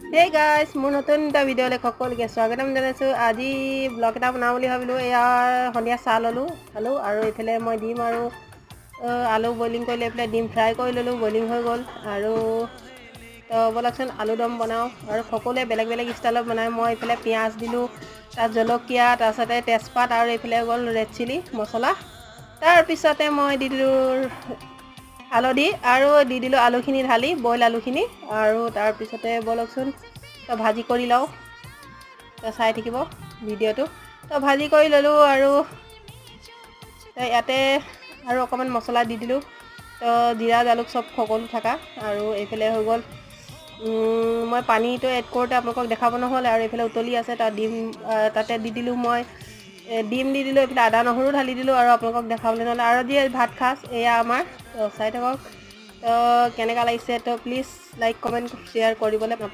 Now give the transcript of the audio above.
Hey guys, মোৰ নতুন এটা ভিডিঅ'লৈ সকলোকে স্বাগতম জনাইছোঁ। আজি ব্লগ এটা বনাওঁ বুলি ভাবিলোঁ। এয়া সন্ধিয়া চাহ ল'লোঁ, খালোঁ আৰু এইফালে মই ডিম আৰু আলু বইলিং কৰি লৈ পেলাই ডিম ফ্ৰাই কৰি ল'লোঁ। বইলিং হৈ গ'ল আৰু তো ব'লকচোন, আলু দম বনাওঁ। আৰু সকলোৱে বেলেগ বেলেগ ষ্টাইলত বনায়। মই এইফালে পিঁয়াজ দিলোঁ, তাত জলকীয়া, তাৰপিছতে তেজপাত আৰু এইফালে গ'ল ৰেড চিলি মছলা। তাৰপিছতে মই দি দিলোঁ হালধি আৰু দি দিলোঁ আলুখিনি ঢালি, বইল আলুখিনি। আৰু তাৰপিছতে ব'লকচোন, তো ভাজি কৰি লওঁ। তো চাই থাকিব ভিডিঅ'টো। তো ভাজি কৰি ল'লোঁ আৰু তো ইয়াতে আৰু অকণমান মছলা দি দিলোঁ, তো জিৰা, জালুক চব সকলো থকা। আৰু এইফালে হৈ গ'ল। মই পানীটো এড কৰোঁতে আপোনালোকক দেখাব নহ'ল। আৰু এইফালে উতলি আছে, তাত ডিম তাতে দি দিলোঁ। মই ডিম দি দিলোঁ, এইফালে আদা নহৰু ঢালি দিলোঁ আৰু আপোনালোকক দেখাবলৈ নহ'লে। আৰু আজি ভাত সাজ এয়া আমাৰ। তো চাই থাকক। তো কেনেকুৱা লাগিছে, তো প্লিজ লাইক, কমেণ্ট, শ্বেয়াৰ কৰিবলৈ নাপাহৰিব।